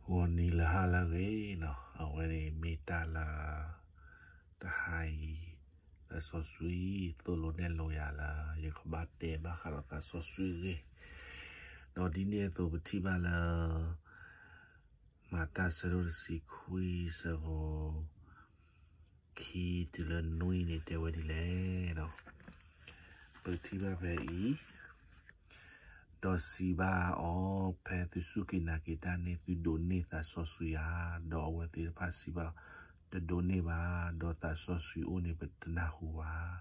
ဂီၤနံၤလၢဟါလၢအဂ့ၤနီၤ, အဝဲန့ၣ်မ့ၢ်တၢ်လၢ တဟါအံၤ သးစီဆှံသိၣ်လိနဲၣ်လိယၤလၢ ယကဘၣ်တဲဘၣ်ဃးဒီးသးစီဆှံအဂ့ၢ်, ဒီးဒ်န့ၣ်အသိးပထံၣ်ဘၣ်လၢ မၤတၢ်ဆၢဒိၣ်တဆံခွံဆၢဖိ ခံတုၤလၢနွံန့ၣ်တဲဝဲဒ်လဲၣ်ဒီး, ပထံၣ်ဘၣ်ဖဲအံၤ, ဒီးစံးဘၣ်အီၤ, ဖဲသုစူၢ်က့ၤနာ်က့ၤတၢ်န့ၣ် သုဒိးန့ၢ်သးစီဆှံဧါ. ဒီးအဝဲသ့ၣ်တဖၣ်စံးဘၣ်, တဒိးန့ၢ်ဘၣ်, ဒီးသးစီဆှံအိၣ်န့ၣ် ပတနၢ်ဟူဘၣ်.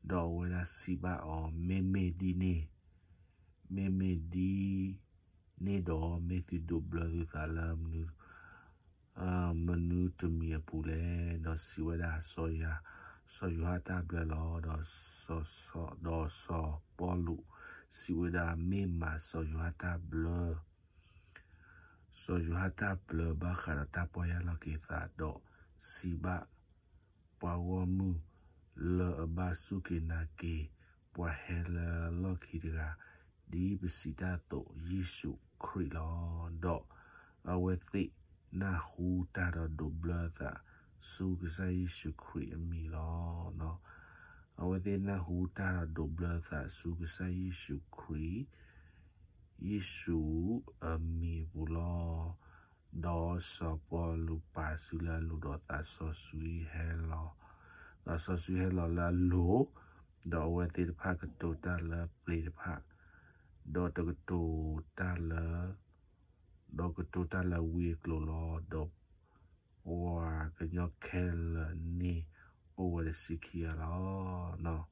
ဒီးအဝဲဒၣ်စံးဘၣ်အီၤ, မ့မ့ၢ်ဒ်န့ၣ် မ့မ့ၢ်ဒ်န့ၣ်ဒီး မ့ၢ်သုဒိးဘျၢသုသးလၢ မနုၤတမံၤအပူၤလဲၣ်. ဒီးစံးဝဲဒၣ်, စီၤယိၤဟၣ်တၢ်ဘျၢလီၤ. ဒီးစီၤပီလူးစံးဝဲဒၣ်, မ့ၢ်မးစီၤယိၤဟၣ်တၢ်ဘျၢ, စီၤယိၤဟၣ်တၢ်ဘျၢဘၣ်ဃးဒီးတၢ်ပီၢ်ယၢ်လီၢ်က့ၤသး, ဒီးစံးဘၣ် ပှၤဂီၢ်မုၢ်လၢအဘၣ်စူၢ်က့ၤနာ်က့ၤ ပှၤဟဲလၢလီၢ်ခံတဂၤ, ဒ်ပစံးတၢ်အသိး ယ့ၣ်ၡူးခရံာ်လီၤ. ဒီးအဝဲသ့ၣ်နၢ်ဟူတၢ်ဒီးဒိးဘျၢသး ဆူကစၢ်ယ့ၣ်ၡူးခရံာ်အမံၤလီၤ. အဝဲသ့ၣ်နၢ်ဟူတၢ်ဒီးဒိးဘျၢသးဆူကစၢ်ယ့ၣ်ၡူးခရံာ် ယ့ၣ်ၡူးအမံၤအပူၤလီၤ. ဒီးစီၤပီလူးပာ်စုလၢအလိၤ ဒီးသးစီဆှံဟဲလီၤ, သးစီဆှံဟဲလီၤလၢအလိၤ, ဒီးအဝဲသ့ၣ်တဖၣ်ကတိၤတၢ်လၢပျ့ၤတဖၣ်, ဒီးတကတိၤတၢ်လၢ ဒီးကတိၤတၢ်လၢဝံအကျိၤလီၤ. ဒီးပှၤကညီခဲလၢာ်န့ၣ်အိၣ်ဝဲတဆံခံဂၤလီၤ.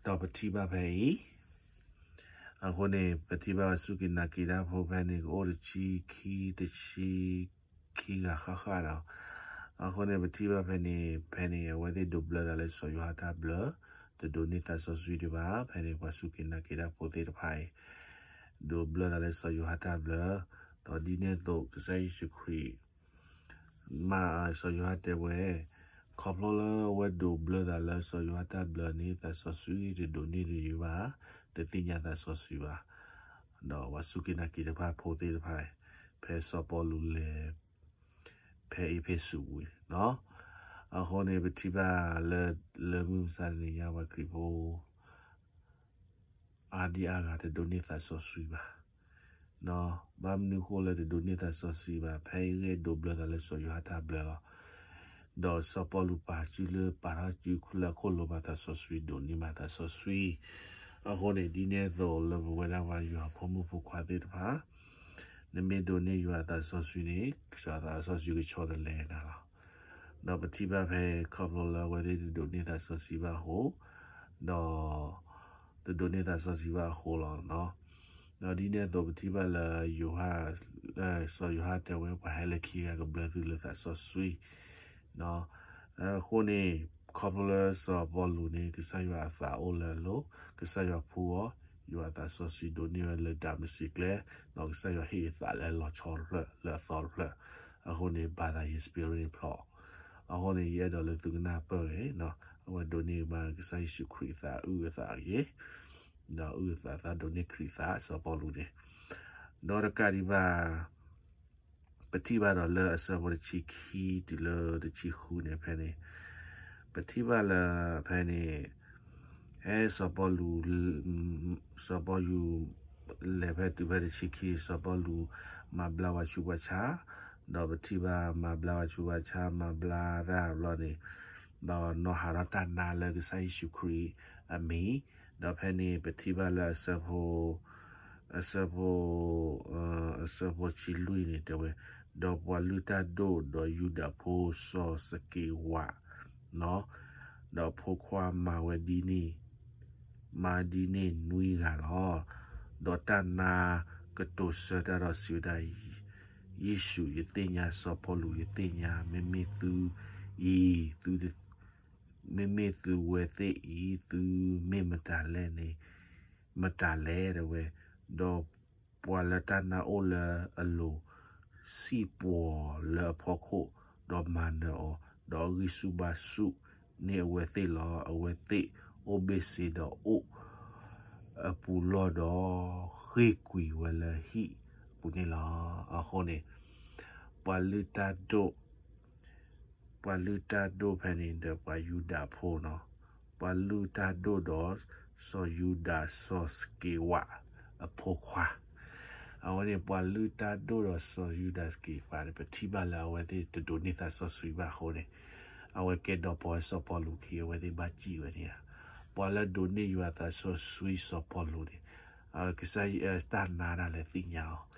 ဒီးပထံၣ်ဘၣ်ဖဲအံၤ, အဃိန့ၣ် ပထံၣ်ဘၣ်စူၢ်က့ၤနာ်က့ၤတၢ်ဖိဖဲန့ၣ် ကအိၣ်တဆံခံ, တဆံခံဂၤဃၣ်ဃၣ်လီၤ. အဃိန့ၣ် ပထံၣ်ဘၣ်ဖဲန့ၣ်, ဖဲန့ၣ် အဝဲသ့ၣ်ဒိးဘျၢသးလၢစီၤယိၤဟၣ်တၢ်ဘျၢ, တဒိးန့ၢ်သးစီဆှံဒံးဘၣ်. ဖဲန့ၣ် ပှၤစူၢ်က့ၤနာ်က့ၤတၢ်ဖိသ့ၣ်တဖၣ်အံၤ ဒိးဘျၢသးလၢစီၤယိၤဟၣ်တၢ်ဘျၢ, ဒီးဒ်န့ၣ်အသိး ကစၢ်ယ့ၣ်ၡူးခရံာ် မၤစီၤယိၤဟၣ်တဲဝဲ, ခီဖျိလၢအဝဲဒိးဘျၢသးလၢစီၤယိၤဟၣ်တၢ်ဘျၢန့ၣ် သးစီဆှံတဒိးန့ၢ်တယုာ်ဘၣ်, တသ့ၣ်ညါသးစီဆှံဘၣ်. ဒီးပှၤစူၢ်က့ၤနာ်က့ၤတၢ်ဖိသ့ၣ်တဖၣ် ဖဲစီၤပီလူးလဲၤ ဖဲအ့းဖ့းစူးဝံၤ, အဃိန့ၣ် ပထံၣ်ဘၣ်လၢ လၢမုၢ်မဆါတနံၤညါ ပှၤခရံာ်ဖိ အါဒံအါဂၤတဒိးန့ၢ်သးစီဆှံဘၣ်. ဘၣ်မနုၤဃိလၢတဒိးန့ၢ်သးစီဆှံဘၣ်, ဖဲအံၤဂ့ၢ်ဒိးဘျၢသးလၢစီၤယိၤဟၣ်တၢ်ဘျၢလီၤ. ဒီးစီၤပီလူးပာ်စုလၢပာ်ထီၣ်စုလၢအခိၣ်လိၤမၤသးစီဆှံ ဒိးန့ၢ်မၤသးစီဆှံ. အဃိန့ၣ် ဒ်န့ၣ်အသိးလၢပဝဲဒၣ်ပှၤယွၤဖိမုၣ်ဖိခွါသ့ၣ်တဖၣ် နမ့ၢ်ဒိးန့ၢ်ယွၤအသးစီဆှံန့ၣ် ကစၢ်သးစီဆှံကဆီတလဲနၤလီၤ. ဒီးပထံၣ်ဘၣ်ဖဲခီဖျိလၢအဝဲသ့ၣ်တဒိးန့ၢ်သးစီဆှံဘၣ်အဃိ, ဒီး တဒိးန့ၢ်သးစီဆှံဘၣ်အဃိလီၤ. ဒီးဒ်န့ၣ်အသိးပထံၣ်ဘၣ်လၢ ယိၤဟၣ်, စီၤယိၤဟၣ်တဲဝဲ ပှၤဟဲလၢခံဂၤကဘျၢသုလၢသးစီဆှံ. အဃိန့ၣ် ခီဖျိလၢစီၤပီလူးန့ၣ် ကစၢ်ယွၤအသးအိၣ်လၢအလိၤ, ကစၢ်ယွၤဖှူအီၤ, ယွၤအသးစီဆှံဒိးန့ၢ်ဝဲလၢဒၤမစ့းကျဲ, ဒီးကစၢ်ယွၤဟ့ၣ်အသးလၢအလီၤဆီတဖျၢၣ် လၢအသီတဖျၢၣ်. အဃိန့ၣ် by the Holy Spirit န့ၣ်ဖျိး. အဃိန့ၣ် ယအဲၣ်ဒိးလၢသုကနၢ်ပၢၢ်ဂ့ၤ, အဝဲဒိးန့ၢ်ဘၣ်ကစၢ်ယ့ၣ်ၡူးခရံာ်အသး အုၣ်အသးအဂ့ၤ, ဒီးအုၣ်အသးသးဒိးန့ၢ်ခရံာ်သး စီၤပီလူးန့ၣ်. ဒီးတကးဒံးဘၣ် ပထံၣ်ဘၣ်ဒီးလၢအဆၢဖိတဆံခံတုၤလၢတဆံဃုန့ၣ် ဖဲန့ၣ်, ပထံၣ်ဘၣ်လၢဖဲန့ၣ်, ဟဲစီၤပီလူး, စီၤပီလူး လဲၤဖဲတုၤဖဲတဆံခံ စီၤပီလူးမၤဘျါပှၤဆူးပှၤဆါ, ဒီးပထံၣ်ဘၣ်မၤဘျါပှၤဆူးပှၤဆါ မၤဘျါတၢ်ဘျီန့ၣ်, ဒီးနီၢ်ဟးထီၣ်တၢ်နါလၢကစၢ်ယ့ၣ်ၡူးခရံာ်အမံၤ, ဒီးဖဲန့ၣ် ပထံၣ်ဘၣ်လၢအဆၢဖိ အဆၢဖိ, အဆၢဖိဆံလွံၢ်န့ၣ်တဲဝဲ, ဒီးပှၤလုၢ်တၢ်ဒိၣ်ဒီးယူဒၤဖိစီၤစက့ၤဝး, ဒီးဖိခွါမၤဝဲဒ်န့ၣ်, မၤဒ်န့ၣ်နွံဂၤလီၤ. ဒီးတၢ်နါကတိၤဆၢတၢ်ဒီးစံးဝဲဒၣ်, ယ့ၣ်ၡူးယသ့ၣ်ညါ စီၤပီလူးယသ့ၣ်ညါ, မ့မ့ၢ်သုအံၤ, သု မ့မ့ၢ်သုဝဲသ့ၣ်အံၤ သုမ့ၢ်မတၤလဲၣ်န့ၣ်, မတၤလဲၣ်တဲဝဲ, ဒီးပှၤလၢတၢ်နါအိၣ်လၢအလိၤ စံၣ်ပှီၤလၢအဖီခိၣ်, ဒီးမၤနၢၤအီၤ, ဒီးအဂံၢ်ဆူၣ်ဘါဆူၣ်န့ၢ်အဝဲသ့ၣ်လီၤ. အဝဲသ့ၣ်အိၣ်ဘ့ၣ်ဆ့ဒီးအိၣ်အပူၤလီၢ်ဒီး ဃ့ၢ်ကွံာ်ဝဲလၢဟံၣ်အ ပှၤကညီဖိအပူၤန့ၣ်လီၤ. အဃိန့ၣ် ပှၤလုၢ်တၢ်ဒိၣ် ပှၤလုၢ်တၢ်ဒိၣ်ဖဲန့ၣ်ဒီးပှၤယူဒၤဖိနီၤ, ပှၤလုၢ်တၢ်ဒိၣ်ဒီးစီၤယူဒၤစီၤစက့ၤဝးအဖိခွါ, အဝဲန့ၣ် ပှၤလုၢ်တၢ်ဒိၣ်ဒီးစီၤယူဒၤစက့ၤဝးန့ၣ် ပထံၣ်ဘၣ်လၢအဝဲသ့ၣ်တဒိးန့ၢ်သးစီဆှံဘၣ်အဃိန့ၣ်, အဝဲကဲဒီးပှၤစီၤပီလူးခံ အဝဲသ့ၣ်ဘၣ်စံၣ်ဝဲန့ၣ်ဧါ. ပှၤလၢဒိးန့ၢ်ယွၤအသးစီဆှံစီၤပီလူးန့ၣ် ကစၢ်ယွၤ တၢ်နါတၢ်လဲၤသ့ၣ်ညါအီၤ,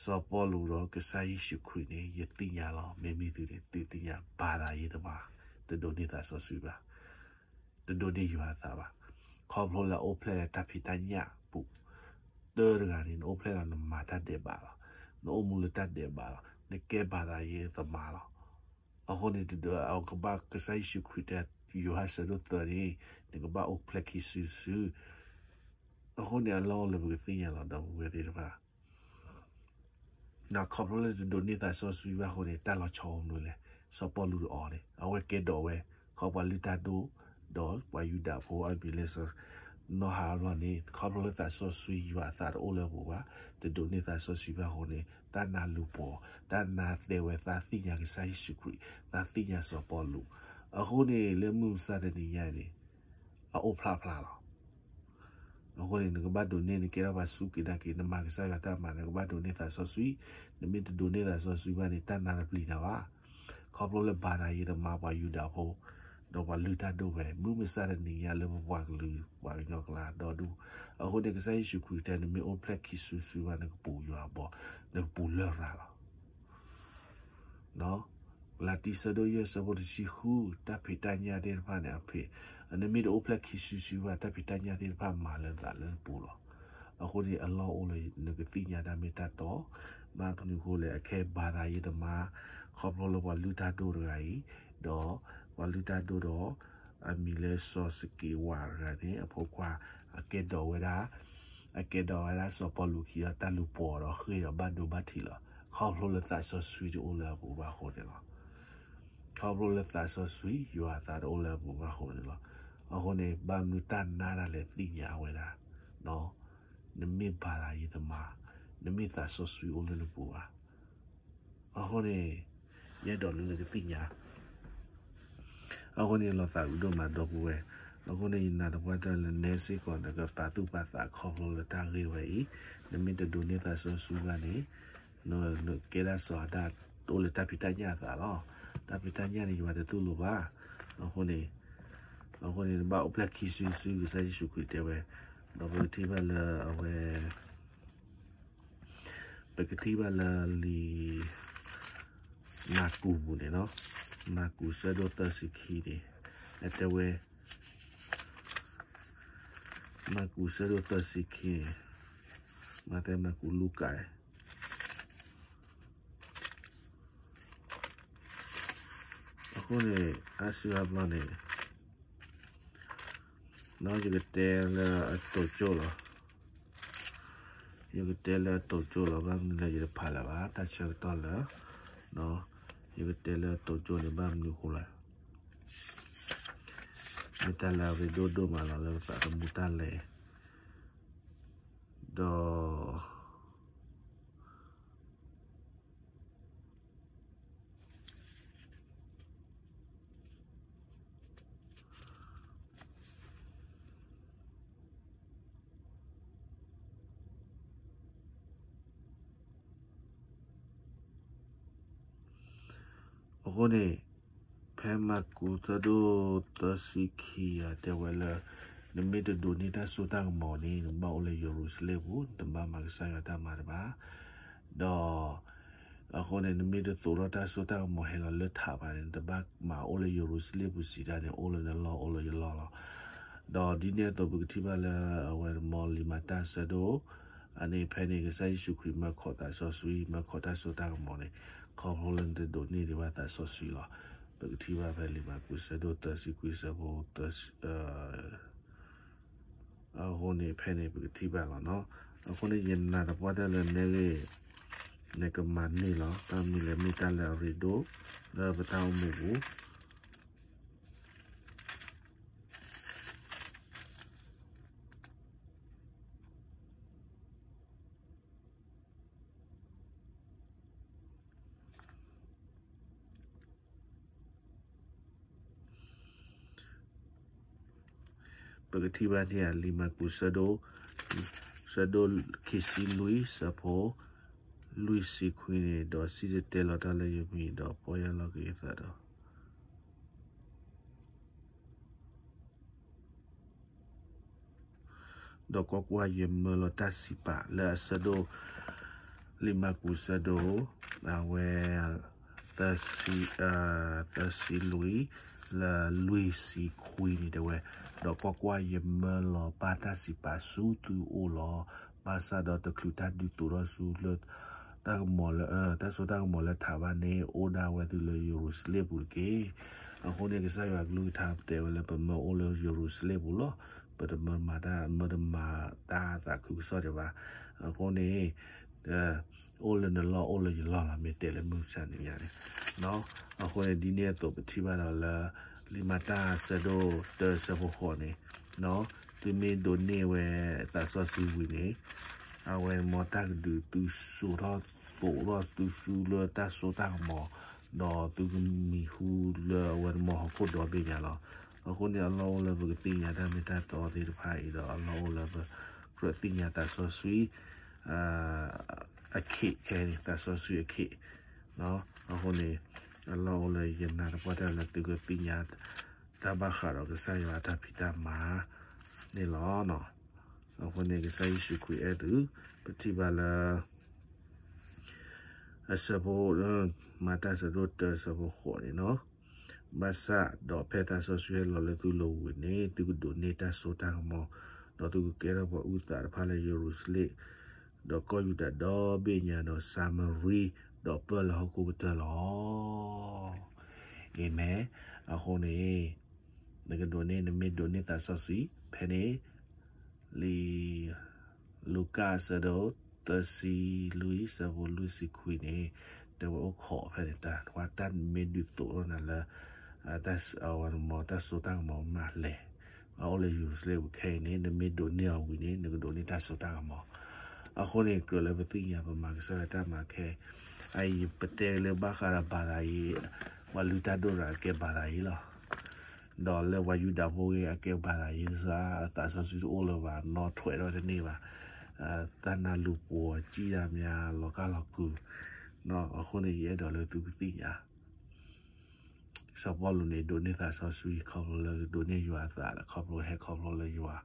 စီၤပီလူးဒီးကစၢ်ယ့ၣ်ၡူးခရံာ်န့ၣ် ယသ့ၣ်ညါလီၤ. မ့မ့ၢ်သုန့ၣ် သုသ့ၣ်ညါ ဘၤသးယ့တမါ တဒိးန့ၢ်သးစီဆှံဘၣ်, တဒိးန့ၢ်ယွၤအသးဘၣ်. ခီဖျိလၢအအိၣ်ဖျဲၣ်လၢတၢ်ဖံးတၢ်ညၣ်ပူၤ, တၢတဂၤန့ၣ် နအိၣ်ဖျဲၣ်လီၤနမၤတၢ်ဒဲးဘးလီၤ, နအိၣ်မူလၢတၢ်ဒဲးဘးလီၤ, နကဲဘၤသးယ့တမါလီၤ. အဃိန့ၣ် တဒိး အကဘၣ် ကစၢ်ယ့ၣ်ၡူးခရံာ်တဲ ယိၤဟၣ်ဆၢဒိၣ်သၢန့ၣ် နကဘၣ်အိၣ်ဖျဲၣ်ခံစုတစု, အဃိန့ၣ် အလီၢ်အိၣ်လၢပကသ့ၣ်ညါလီၤ ဒီပုၢ်ဝဲၢ်သ့ၣ်တဖၣ် ခီဖျိလၢတဒိးန့ၢ်သးစီဆှံဘၣ်အဃိန့ၣ် တၢ်လီၤဆီအိၣ်မနုၤလဲၣ်. စီၤပီလူးတအိၣ်န့ၣ် အဝဲကဲဒီးဝဲ ခီပှၤလုၢ်တၢ်ဒိၣ် ဒီးပှၤယူဒၤဖိအမံၤလၢ နီၢ်ဟါအလီၢ်န့ၣ် ခီဖျိလၢသးစီဆှံယွၤအသးတအိၣ်လၢအပူၤဘၣ်, တဒိးန့ၢ်သးစီဆှံဘၣ်အဃိန့ၣ် တၢ်နါလူၤပိာ်, တၢ်နါတဲဝဲ သးသ့ၣ်ညါကစၢ်ယ့ၣ်ၡူးခရံာ်, သးသ့ၣ်ညါစီၤပီလူး. အဃိန့ၣ် လၢမုၢ်မဆါတနံၤညါအံၤန့ၣ် အအိၣ်ဖျါဖျါလီၤ. အဃိန့ၣ် နကဘၣ်ဒိးန့ၢ် နကဲထီၣ်ပှၤစူၢ်က့ၤနာ်က့ၤ နမၤကစၢ်ယွၤတၢ်မၤ နကဘၣ်ဒိးန့ၢ်သးစီဆှံ, နမ့ၢ်တဒိးန့ၢ်သးစီဆှံဘၣ်န့ၣ် တၢ်နါတပျံၤနၤဘၣ်. ခီဖျိလၢဘၤသးယ့တမါ ပှၤယူဒၤဖိ ဒီးပှၤလုၢ်တၢ်ဒိၣ်ဝဲ မုၢ်မဆါတနံၤညါလၢပပှၤကလုာ် ပှၤကညီကျါဒီဒူၣ်, အဃိန့ၣ် ကစၢ်ယ့ၣ်ၡူးခရံာ်တဲ နမ့ၢ်အိၣ်ဖျဲၣ်ခံစုတစုဘၣ် နကပူၤယွၤအဘီၣ်, နကပူၤလရာ်လီၤ. ကလၤတံဆၢဒိၣ်ယဲၢ်ဆၢဖိတဆံဃု, တၢ်ဖံးတၢ်ညၣ်သ့ၣ်တဖၣ်န့ၣ် အဖံး, နမ့ၢ်တအိၣ်ဖျဲၣ်ခံစုတစုဘၣ် တၢ်ဖံးတၢ်ညၣ်သ့ၣ်တဖၣ်မၤလၢနသးလၢနပူၤလီၤ. အဃိန့ၣ် အလီၢ်အိၣ်လၢနကသ့ၣ်ညါတၢ်မ့ၢ်တၢ်တီ, ဘၣ်မနုၤအဃိလဲၣ် အခဲဘၤသးယ့တမါ ခီဖျိလၢပှၤလုၢ်တၢ်ဒိၣ်တဂၤအံၤ, ဒီးပှၤလုၢ်တၢ်ဒိၣ်ဒီး အမံၤလၢစီၤစက့ၤဝးတဂၤန့ၣ် အဖိခွါ အကဲဒိးဝဲဒၣ် အကဲဒိးဝဲဒၣ်စီၤပီလူးခံအတၢ်လူၤပိာ်ဒီးဃ့ၢ်ဒီးဘၣ်ဒိဘၣ်ထံးလီၤ. ခီဖျိလၢသးစီဆှံတအိၣ်လၢအပူၤဘၣ်အဃိန့ၣ်လီၤ. ခီဖျိလၢသးစီဆှံယွၤအသးတအိၣ်လၢအပူၤဘၣ်အဃိန့ၣ်လီၤ. အဃိန့ၣ် ဘၣ်မနုၤတၢ်နါတၢ်လဲၤသ့ၣ်ညါဝဲဒၣ် နမ့ၢ်ဘၤသးယ့တမါ, နမ့ၢ်သးစီဆှံအိၣ်လၢနပူၤဘၣ်. အဃိန့ၣ် ယအဲၣ်ဒိးလၢနကသ့ၣ်ညါ အဃိန့ၣ် လီၤသးအုးဒိၣ်မး ဒီပုၢ်ဝဲၢ်, အဃိန့ၣ် ယနာ်သပှၢ်တၢၢ်လၢနဲစ့ၢ်ကီး နကပာ်သူၣ်ပာ်သးခီဖျိလၢတၢ်ဂ့ၢ်ဝဲအံၤ, နမ့ၢ်တဒိးန့ၢ်သးစီဆှံဘၣ်န့ၣ် နကဲဒၣ်စီၤအၤဒၣ်တအိၣ်လၢတၢ်ဖံးတၢ်ညၣ်အသးလီၤ. တၢ်ဖံးတၢ်ညၣ်န့ၣ် ယွၤတတူၢ်လိာ်ဘၣ်. အဃိန့ၣ် အဃိန့ၣ် နဘၣ်အိၣ်ဖျဲၣ်ခံစုတစု ကစၢ်ယ့ၣ်ၡူးခရံာ်တဲဝဲ, ဒီးပကထံၣ်ဘၣ်လၢအဝဲ ပကထံၣ်ဘၣ်လၢလံာ်မၢ်ကူးပူၤန့ၣ်လီၤ. မၢ်ကူးဆၢဒိၣ်သၢဆံခံန့ၣ် အတဲဝဲ, မၢ်ကူးဆၢဒိၣ်သၢဆံခံ, မၤသဲ မၢ်ကူး လူၤကၣ် အဃိန့ၣ် အါစုအါဘျီန့ၣ် ယကတဲလၢအတိာ်ကၠိၣ်လီၤ. ယကတဲလၢအတိာ်ကၠိၣ်လီၤ. ဘၣ်မနုၤလဲၣ် ယတဖးလၢၤဘၣ် တၢ်ဆၢကတီၢ်လၢ ယကတဲလၢအတိာ်ကၠိၣ်န့ၣ် ဘၣ်မနုၤအဃိလဲၣ်, မ့ၢ်တၢ်လၢအရ့ဒိၣ်ဒိၣ်မးလီၤလၢပသးသမူတၢ်လဲၤ ဒီး အဃိန့ၣ် ဖဲမၢ်ကူးသၢဒိၣ်သၢဆံခံ အတဲဝဲလၢ နမ့ၢ်တဒိးန့ၢ်တၢ်စိတၢ်ကမီၤန့ၣ် နဘၣ်အိၣ်လၢယရူၤၡလ့ၣ်ပူၤ နတဘၣ်မၤကစၢ်ယွၤတၢ်မၤတဘၣ်, ဒီး အဃိန့ၣ် နမ့ၢ်တသိးထီၣ်တၢ်စိတၢ်ကမီၤဟဲလီၤလၢထးဘၣ်န့ၣ် နတဘၣ်မၤအိၣ်လၢယရူၤၡလ့ၣ်ပူၤစံးတၢ်န့ၣ် အိၣ်လၢနလီၢ်အိၣ်လၢယလီၢ်လီၤ. ဒီးဒ်န့ၣ်အသိး ပကထံၣ်ဘၣ်လၢအဝဲမ့ၢ်လံာ်မၤတၢ်ဆၢဒိၣ် အန့ၣ်ဖဲန့ၣ် ကစၢ်ယ့ၣ်ၡူးခရံာ်မၢခိးသးစီဆှံ မၢခိးတၢ်စိတၢ်ကမီၤန့ၣ် ခီဖျိလၢနတဒိးန့ၢ်ဒံးဘၣ်သးစီဆှံလီၤ. ပကထံၣ်ဘၣ်ဖဲလံာ်မၢ်ကူးဆၢဒိၣ်သၢဆံခွံဆၢဖိ အဃိန့ၣ် ဖဲန့ၣ် ပကထံၣ်ဘၣ်လီၤနီၤ. အဃိန့ၣ် ယနာ်သပှၢ်တၢၢ်လၢနဲဂ့ၤ နကမၤန့ၢ်လီၤ. တၢ်မနုၤလဲၣ် မ့ၢ်တၢ်လၢအရ့ဒိၣ် လၢပတၢ်အိၣ်မူပူၤ. ပကထံၣ်ဘၣ်န့ၣ်ဧါ လံာ်မၢ်ကူး ဆၢဒိၣ် ဆၢဒိၣ်ခံဆံလွံၢ် ဆၢဖိ လွံၢ်ဆံခွံန့ၣ်, ဒီးစံၣ်တဲၤတဲလီၤတၢ်လၢယမံၤ, ဒီးပီၢ်ယၢ်လီၤက့ၤအသးဒီး ဒီးကွၢ်ကွၢ်, ယမၢလီၤတၢ်စံးပာ်လၢအဆၢဒိၣ်, လံာ်မၢ်ကူး ဆၢဒိၣ်, အဝဲ သၢဆံ, သၢဆံလွံၢ် လၢလွံၢ်ဆံခွံန့ၣ်တဲဝဲ, ဒီးကွၢ်ကွၢ်, ယမၢလီၤပၢ်တၢ်စံးပာ်ဆူသုအိၣ်လီၤ. ဘၣ်ဆၣ်ဒီးတချုးတၢ်ဒုးသိးထီၣ်ဆူလၢ တၢ်ကမီၤလၢ တၢ်စိတၢ်ကမီၤလၢထးဘၣ်န့ၣ် အိၣ်ဒၣ်ဝဲသုလၢယရူၤၡလ့ၣ်ပူၤတက့ၢ်. အဃိန့ၣ် ကစၢ်ယွၤကလုၢ်ကထါတဲဝဲလၢ ပမၢအိၣ်လၢယရူၤၡလ့ၣ်ပူၤလီၤ. ပတမၢမၤတၢ်, မၢတမၤတၢ်သးခုကစီၣ်ဒံးဘၣ်. အဃိန့ၣ် အိၣ်လၢနလီၢ် အိၣ်လၢယလီၢ်လီၤ, မ့ၢ်တဲလၢမုၢ်မဆါတနံၤညါန့ၣ်. အဃိန့ၣ် ဒ်န့ၣ်အသိး ပထံၣ်ဘၣ်ဒီးလၢ လံာ်မၤတၢ် ဆၢဒိၣ်တၢ ဆၢဖိဃိးန့ၣ်, သုမ့ၢ်ဒိးန့ၢ်ဝဲသးစီဆှံဝံၤန့ၣ်, အဝဲမ်တၢ်ကဒုးသုစိာ်ထီၣ်သိးထီၣ်သုဆူလၢတၢ်စိတၢ်ကမီၤ, ဒီးသုကမံၤဟူလၢအဝဲမ်ဟီၣ်ခိၣ်ဒီဘ့ၣ်ညါလီၤ. အဃိန့ၣ် အလီၢ်အိၣ်လၢပကသ့ၣ်ညါတၢ်မ့ၢ်တၢ်တီသ့ၣ်တဖၣ်အံၤဒီး အလီၢ်အိၣ်လၢပကြၢးသ့ၣ်ညါသးစီဆှံ အခ့ခဲန့ၣ်, သးစီဆှံအခ့. အဃိန့ၣ် အလီၢ်အိၣ်လၢယနာ်သပှၢ်တၢၢ်လၢသုကသ့ၣ်ညါ တၢ်ဘၣ်ဃးဒီးကစၢ်ယွၤအတၢ်ဖံးတၢ်မၤန့ၣ်လီၤ. အဃိန့ၣ် ကစၢ်ယ့ၣ်ၡူးခရံာ်အဲၣ်သု, ပထံၣ်ဘၣ်လၢ အဆၢဖိ, မၤတၢ်ဆၢဒိၣ်တၢ ဆၢဖိဃိးန့ၣ်လီၤ. ဘၣ်ဆၣ်ဒီးဖဲသးစီဆှံဟဲလီၤလၢသုလိၤဝံၤန့ၣ်, သုကဒိးန့ၢ်တၢ်စိတၢ်ကမီၤ, ဒီးသုကကဲထီၣ်ပှၤအုၣ်သးတဖၣ်လၢယရူၤၡလ့ၣ်, ဒီးကီၢ်ယူဒၤဒီဘ့ၣ်ညါ, ဒီးစၤမရံ, ဒီးပၢၢ်လၢဟီၣ်ခိၣ်ကတၢၢ်လီၤ. အၤမ့ၣ်. အဃိန့ၣ် နကဒိးန့ၢ်, နမ့ၢ်ဒိးန့ၢ်သးစီဆှံ ဖဲန့ၣ် လံာ်လူၤကၣ် အဆၢဒိၣ်သၢဆံလွံၢ် အဆၢဖိလွံၢ်ဆံခွံန့ၣ်, တဲဝဲအိၣ်ခိးဖဲန့ၣ်, တၢ်တၢ်မ့ၢ်ဒုးသိးထီၣ်နၤလၢ တၢ်စိတၢ်ကမီၤမၤလဲၣ်, အိၣ်လၢယရူၤၡလ့ၣ်ပူၤခဲအံၤန့ၣ်, နမ့ၢ်ဒိးန့ၢ်အီၤဝံၤန့ၣ် နကဒိးန့ၢ်တၢ်စိတၢ်ကမီၤ. အဃိန့ၣ် ကြၢးလၢပသ့ၣ်ညါပမၤကစၢ်ယွၤတၢ်မၤခဲအံၤ, ပတဲလၢဘၣ်ဃးဒီးဘၤသးယ့, ပှၤလုၢ်တၢ်ဒိၣ်ဒီးအကဲဘၤသးယ့လီၤ. ဒီးလၢပှၤယူဒၤဖိဂ့ၤ အကဲဘၤသးယ့, သးစီဆှံတအိၣ်လၢၤဘၣ်, နီၣ်ထွဲးထီၣ်တန့ၢ်ဘၣ်, တၢ်နါလူၤပိာ်စံၣ်တၢ်မၤ လီၤကၢ်လီၤကုၤ. အဃိန့ၣ် ယအဲၣ်ဒိးလၢသုကသ့ၣ်ညါ စီၤပီလူးန့ၣ် ဒိးန့ၢ်သးစီဆှံ ခီဖျိလၢကဒိးန့ၢ်ယွၤအသး, ခီဖျိဟဲခီဖျိလၢယွၤ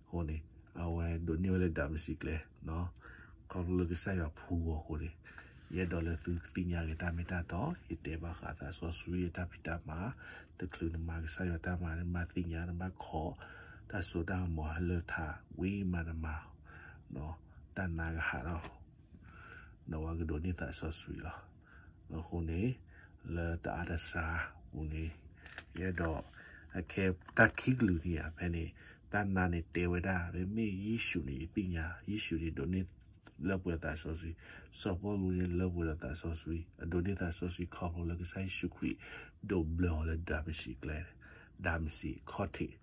အဃိန့ၣ်, အဝဲဒိးန့ၢ်ဝဲလၢဒၤမစံးကျဲ, ခီဖျိလၢကစၢ်ယွၤဖှူအီၤအဃိန့ၣ်, ယအဲၣ်ဒိးလၢသုကသ့ၣ်ညါက့ၤတၢ်မ့ၢ်တၢ်တီ, ယတဲဘၣ်ဃးသးစီဆှံအတၢ်ဖံးတၢ်မၤ, တချုးနမၤကစၢ်ယွၤတၢ်မၤ နဘၣ်သ့ၣ်ညါ, နဘၣ်ခိး, တၢ်စိတၢ်ကမီၤဟဲလၢထးဝံၤမးနမၤ, တၢ်နါကဟးထီၣ် ဒီးပှၤကဒိးန့ၢ်သးစီဆှံလီၤ. အဃိန့ၣ် လၢတအါတစှၤပူၤန့ၣ်, ယအဲၣ်ဒိး အခဲတၢ်ခံကလုာ်န့ၣ်ဧါ ဖဲန့ၣ် တၢ်နါန့ၣ်တဲဝဲဒၣ် မ့မ့ၢ်ယ့ၣ်ၡူးန့ၣ် ယသ့ၣ်ညါ, ယ့ၣ်ၡူးန့ၣ်ဒိးန့ၢ်လၢပှဲၤသးစီဆှံ, စီၤပီလူးန့ၣ်လၢပှဲၤဒီးသးစီဆှံ, အဒိးန့ၢ်သးစီဆှံခီဖျိလၢကစၢ်ယ့ၣ်ၡူးခရံာ် ဒိးဘျၢအီၤလၢဒၤမစံးကျဲ, ဒၤမစံးခီၣ်ထံး,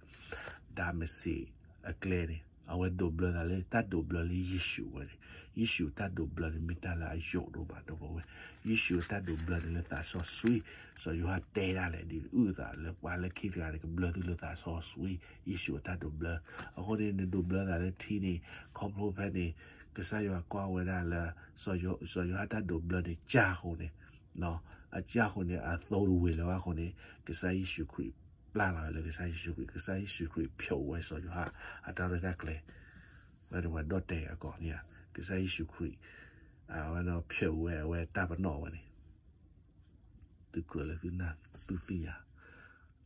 ဒၤမစံးအကျဲန့ၣ် အဝဲဒိးဘျၢသးလၢ တၢ်ဒိးဘျၢလၢယ့ၣ်ၡူးဝဲန့ၣ်, ယ့ၣ်ၡူးတၢ်ဒိးဘျၢန့ၣ် မ့ၢ်တၢ်လၢအယိာ်ဒိၣ်မး ဒီပုၢ်ဝဲၢ်, ယ့ၣ်ၡူးတၢ်ဒိးဘျၢန့ၣ်လၢသးစီဆှံ, စီၤယိၤဟၣ်တဲဒၣ်လဲာ် ဒ်အုၣ်အသးလၢပှၤလၢခံတဂၤန့ၣ် ကဘျၢသုလၢသးစီဆှံ, ယ့ၣ်ၡူးအတၢ်ဒိးဘျၢ, အဃိန့ၣ် နဒိးဘျၢသးလၢထံန့ၣ်, ခီဖျိဖဲန့ၣ် ကစၢ်ယွၤကွၢ်ဝဲဒၣ်လၢ စီၤယိၤဟၣ်တၢ်ဒိးဘျၢန့ၣ် ကၢ်အဃိန့ၣ်, အကၢ်အဃိန့ၣ် အသိတဝ့ၤလၢၤဘၣ်အဃိန့ၣ်, ကစၢ်ယ့ၣ်ၡူးခရံာ် ပျၢ်လီၤဝဲလၢကစၢ်ယ့ၣ်ၡူးခရံာ်, ကစၢ်ယ့ၣ်ၡူးခရံာ်ဖျိးဝဲစီၤယိၤဟၣ် အတၢ်ရဲၣ်တၢ်ကျဲၤ, ဝဲန့ၣ်ပှၤဒီၣ်တဲာ်အကိးန့ၣ်ဧါ, ကစၢ်ယ့ၣ်ၡူးခရံာ် အဝဲဒီးဖျိးဝဲအဝဲတၢ်ပနီၣ်ဝဲန့ၣ်, သုကြၢးလၢသုနၢ်သုသ့ၣ်ညါ,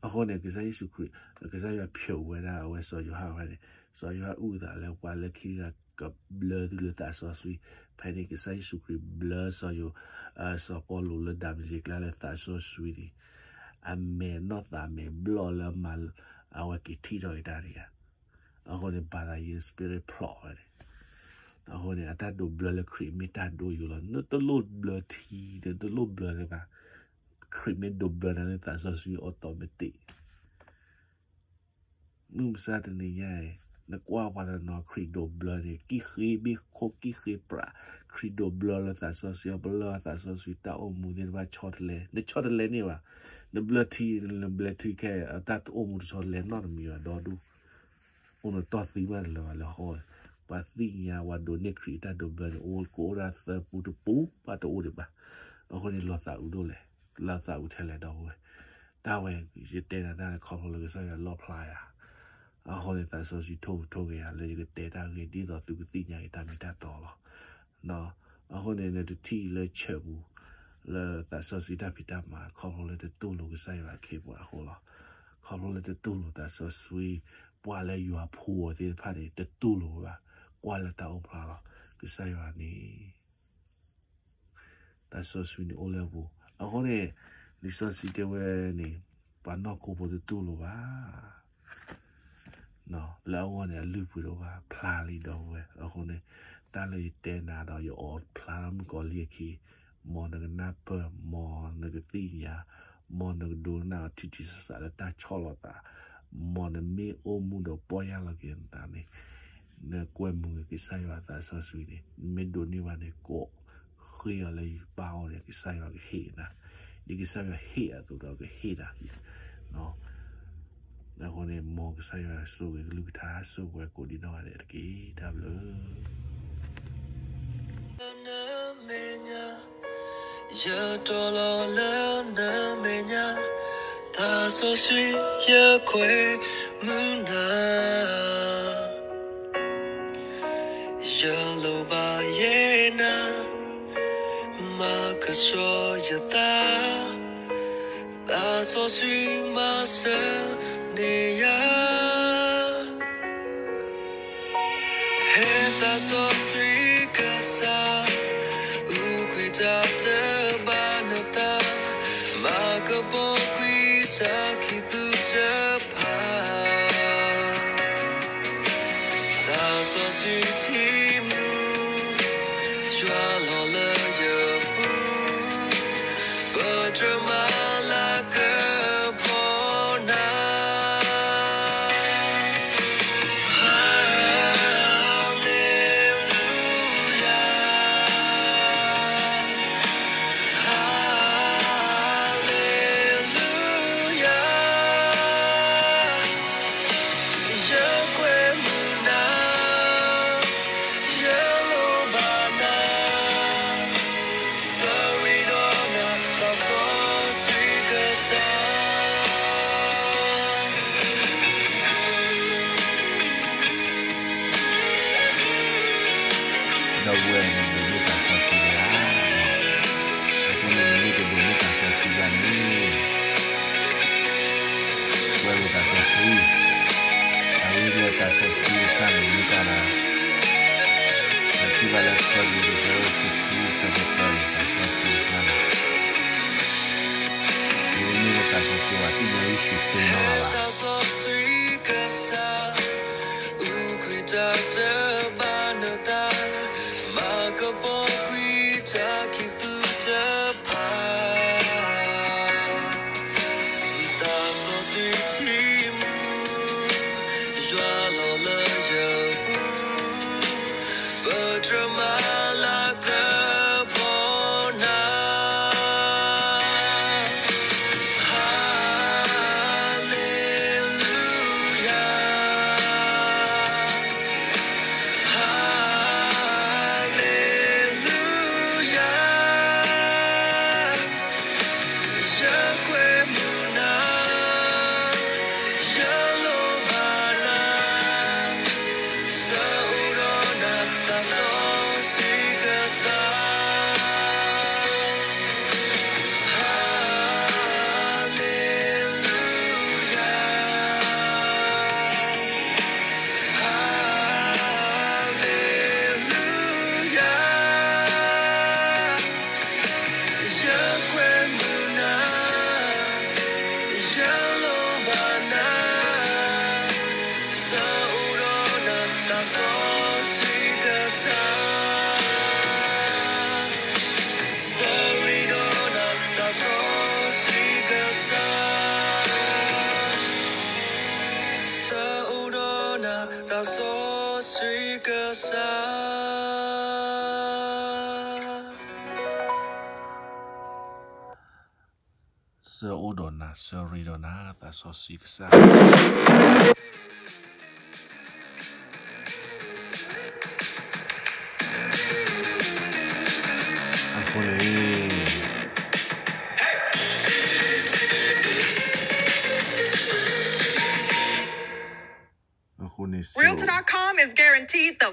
အဃိန့ၣ် ကစၢ်ယ့ၣ်ၡူးခရံာ် ကစၢ်ယွၤဖျိးဝဲဒၣ်အဝဲစီၤယိၤဟၣ်ဝဲန့ၣ်, စီၤယိၤဟၣ်အုၣ်အသးလၢပှၤလၢခံဂၤကဘျၢသုလၢသးစီဆှံ, ဖဲန့ၣ် ကစၢ်ယ့ၣ်ၡူးခရံာ်ဘျၢစီၤယိၤ, စီၤပီလူးလၢဒၤမစံးကျဲလၢသးစီဆှံန့ၣ်, အမဲာ်နီၢ်သးမဲာ်ဘျီၣ်လၢမၤ အဝဲက့ၤထံၣ်ထီၣ်က့ၤတၢ်န့ၣ်ဧါ, အဃိန့ၣ် ဘၤသးယ့ spirit ဖျိးဝဲန့ၣ်, အဃိန့ၣ် အတၢ်ဒိးဘျၢလၢခရံာ်မ့ၢ်တၢ်ဒိယိာ်လီၤ, နတလိၣ်ဘျၢထံ, နတလိၣ်ဘျၢလၢၤဘၣ်, ခရံာ်မ့ၢ်ဒိးဘျၢနၤလၢသးစီဆှံ automatic မုၢ်မဆါတနံၤညါအံၤ, နကွၢ်ပှၤတနီၤခရံာ်ဒိးဘျၢန့ၣ် ကံၣ်ဃ့ဘ့ၣ်ခိၣ် ကံၣ်ဃ့ပြး, ခရံာ်ဒိးဘျၢလၢသးစီဆှံ အပလၢၢ်သးစီဆှံ တၢ်အိၣ်မူသ့ၣ်တဖၣ်ဆီတလဲ, နဆီတလဲန့ၢ်ဘၣ်, နဘျၢထံ, နဘျၢထံခဲအံၤ တၢ်အိၣ်မူတဆီတလဲနီတမံၤဘၣ်ဒီဒူၣ် အိၣ်နတီၢ်သံဘၣ်တလၢာ်ဘၣ်လၢဟီၣ်, ပှၤသ့ၣ်ညါပှၤဒိးန့ၢ်ခရံာ်အတၢ်ဒိးဘျၢန့ၣ် အိၣ်ကအိၣ်ဒၣ်သၢပူတပူဘၣ်တအိၣ်ဒံးဘၣ်. အဃိန့ၣ် လီၤသးအုးဒိၣ်လဲၣ်, လီၤသးအုးထဲလဲၣ်ဒီပုၢ်ဝဲၢ်, တၢ်ဝဲ ယတဲနၤတၢ်န့ၣ် ခီဖျိလၢကစၢ်ယွၤလီၣ်ဖျါယၤ, အဃိန့ၣ် သးစီဆှံထိၣ်ထိၣ်က့ၤယၤလၢယကတဲတၢ်ဂ့ၢ်ဒ်သိးသုကသ့ၣ်ညါက့ၤတၢ်မ့ၢ်တၢ်တီလီၤ. အဃိန့ၣ် နတထံၣ်လၢဆၢပူၤ လၢသးစီဆှံတၢ်ဖံးတၢ်မၤ ခီဖျိလၢတတူၢ်လိာ်ကစၢ်ယွၤအခ့အပှၤအဃိလီၤ. ခီဖျိလၢတတူၢ်လိာ်သးစီဆှံ ပှၤလၢယွၤဖိအီၤသ့ၣ်တဖၣ်န့ၣ် တတူၢ်လိာ်ဘၣ်, ကွၢ်လၢတၢ်အိၣ်ဖျါလီၤ. ကစၢ်ယွၤန့ၣ် သးစီဆှံန့ၣ်အိၣ်လၢအပူၤ, အဃိန့ၣ် လံာ်စီဆှံတဲဝဲန့ၣ် ပှၤနီၢ်ခိဖိတတူၢ်လိာ်ဘၣ် လၢအဂီၢ်န့ၣ် အလုၢ်အပှ့ၤတအိၣ်ဘၣ် ဖျါလံဒီပုၢ်ဝဲၢ်. အဃိန့ၣ် တၢ်လၢယတဲနၤဒီး ယအီၣ်ဖျါထီၣ်မုၣ်ကီၤလံၢ်အခံ, မ်နကနၢ်ပၢၢ်, မ်နကသ့ၣ်ညါ, မ်နကဒိကနၣ်အီၤထံထံဆးဆးလၢတၢ်ဆီၣ်လီၤသး, မ်နမ့ၢ်အိၣ်မူဒီးပီၢ်ယၢ်လီၤက့ၤနသးန့ၣ်, နကွဲမုာ်က့ၤကစၢ်ယွၤသးစီဆှံန့ၣ် နမ့ၢ်ဒိးန့ၢ်ဘၣ်န့ၣ် ကိးဃ့အီၤလၢယပၢ်အအိၣ်န့ၣ် ကစၢ်ယွၤကဟ့ၣ်နၤ, ဒ်ကစၢ်ယွၤဟ့ၣ်အသိးဒီးကဟ့ၣ်နၤလီၤ. အဃိန့ၣ် မ်ကစၢ်ယွၤဆိၣ်ဂ့ၤကလုၢ်ကထါ ဆိၣ်ဂ့ၤပှၤကိးဒံးနီၢ်ဂၤဒဲးတက့ၢ်. တၢ်ဘျုး နမဲာ်ညါ, ယတီၤလီၤလၢနမဲာ်ညါ, သးစီဆှံယကွဲမုာ်နၤ, ယလိၣ်ဘၣ်ယဲနၤ, မၤကဆှီယသး, သးစီဆှံမၤစၢၤန့ၢ်ယၤ ဟဲသးစီဆှံကစၢ်, အုၣ်ကွံာ်တၢ်တဘၣ်နသး, မၤကပီၤကွံာ်တၢ်ခံးသူတဖၣ်, သးစီဆှံထံမူ, ယွၤလီၤလၢယပူၤ, ပတြၢၤမၤလၤကပီၤနၤ Hallelujah, hallelujah, ယကွဲမုာ်နၤ, ယလိၣ်ဘၣ်နၤ, စၢ်ရံဒီးနၤ သးစီဆှံကစၢ် ဒီပုၢ်ဝဲၢ်န့ၣ် ဒိးန့ၢ်သးစီဆှံတဂၤ, အဃိန့ၣ် နမ့ၢ်တဒိးန့ၢ်သးစီဆှံဘၣ်န့ၣ် ကွဲမုာ်သးစီဆှံ, အဂ့ၢ်ဒ်အံၤ သးစီဆှံကစၢ်န့ၣ် မ့ၢ်တၢ်လၢ ပထံၣ်ဘၣ်လၢ တၢကရံၣ်သူး ဆၢဒိၣ်တဆံခွံ ဆၢဖိသၢန့ၣ် သးစီဆှံကစၢ်န့ၣ် မ့မ့ၢ်လၢသးစီဆှံဘၣ် သ့ၣ်ညါယ့ၣ်ၡူးခရံာ်နီၢ်လၢၤဘၣ်. သးစီဆှံကစၢ် အုၣ်ကွံာ်တၢ်တဘၣ်နသး, မၤကပီၤကွံာ်တၢ်ခံးသူတဖၣ် သးစီဆှံထံမူ, ယွၤလီၤလၢယပူၤ, ပတြၢၤမၤလၤကပီၤနၤ. Hallelujah, hallelujah, ယကွဲမုာ်နၤ, ယလိၣ်ဘၣ်နၤ, စၢ်အိၣ်ဒီးနၤ သးစီဆှံကစၢ်. Hallelujah, hallelujah, ယကွဲမုာ်နၤ, ယလိၣ်ဘၣ်နၤ, စၢ်အိၣ်ဒီးနၤ သးစီဆှံကစၢ်, စၢ်ရံဒီးနၤ သးစီဆှံကစၢ်, စၢ်အိၣ်ဒီးနၤ သးစီဆှံကစၢ်. စၢ်အိၣ်ဒီးနၤ စၢ်ရံဒီးနၤ သးစီဆှံကစၢ်. အဃိန့ၣ် Realtor dot com is guaranteed the